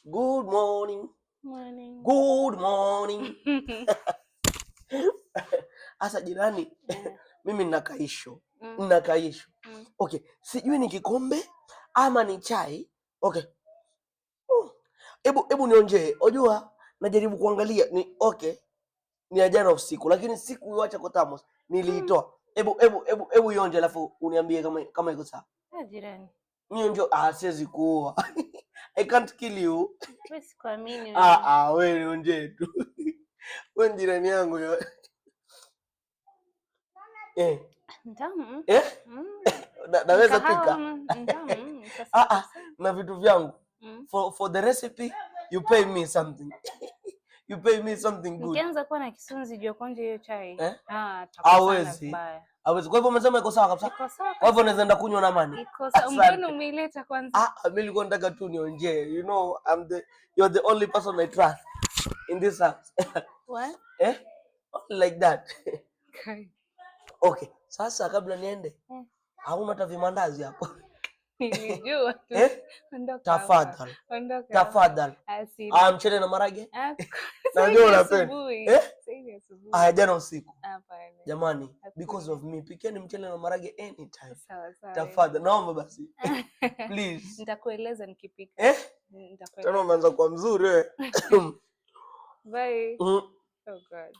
Good morning. Morning. Good morning. Asa jirani, mimi nina kaissue. Nina kaissue. Okay, sijui ni kikombe ama ni chai. Okay. Hebu nionjee. Unajua najaribu kuangalia ni okay. Ni ya jana usiku, lakini sikuiacha kwa thermos. Niliitoa. Hebu ionje, alafu uniambie kama iko sawa. Ah, jirani. Nionje, ah, siwezi kuua. I can't kill you. Wewe, sikuamini. Ah ah, wewe nionje tu. Wewe ni jirani yangu yo. Eh. Ntamu. Eh? Mm. Naweza Kahawa, pika. Ntamu. Sasa Ah ah, sasa. Na vitu vyangu. For the recipe you pay me something. You pay me something good. Nikianza kuwa na kisunzi juu ya kuonja hiyo chai. Eh? Ah, tutakosana Hawezi. vibaya. Hawezi. Kwa hivyo umesema iko sawa kabisa. Iko sawa. Kwa hivyo naweza enda kunywa na amani. Iko sawa. Asante. Mbona umeileta kwanza? Ah, mimi nilikuwa nataka tu nionjee. You know, I'm the you're the only person I trust in this house. What? Eh? Only like that. Okay. Okay. Sasa kabla niende, hauna hata vimandazi hapo? Nilijua tu. Eh? Ondoka hapa. Tafadhali. Ondoka hapa. Tafadhali. Asili. Ah, mchele na marage? Ah, Najua sasa unapenda. asubuhi. Eh? Sasa hivi asubuhi. Ah, jana usiku. Hapana. Jamani, Hakuna. because of me, pikeni mchele na marage anytime. Sawa sawa. Tafadhali, naomba basi. Please. Nitakueleza nikipika. Eh? Nitakueleza. Tena umeanza kuwa mzuri wewe. Bye. Mm. Oh God.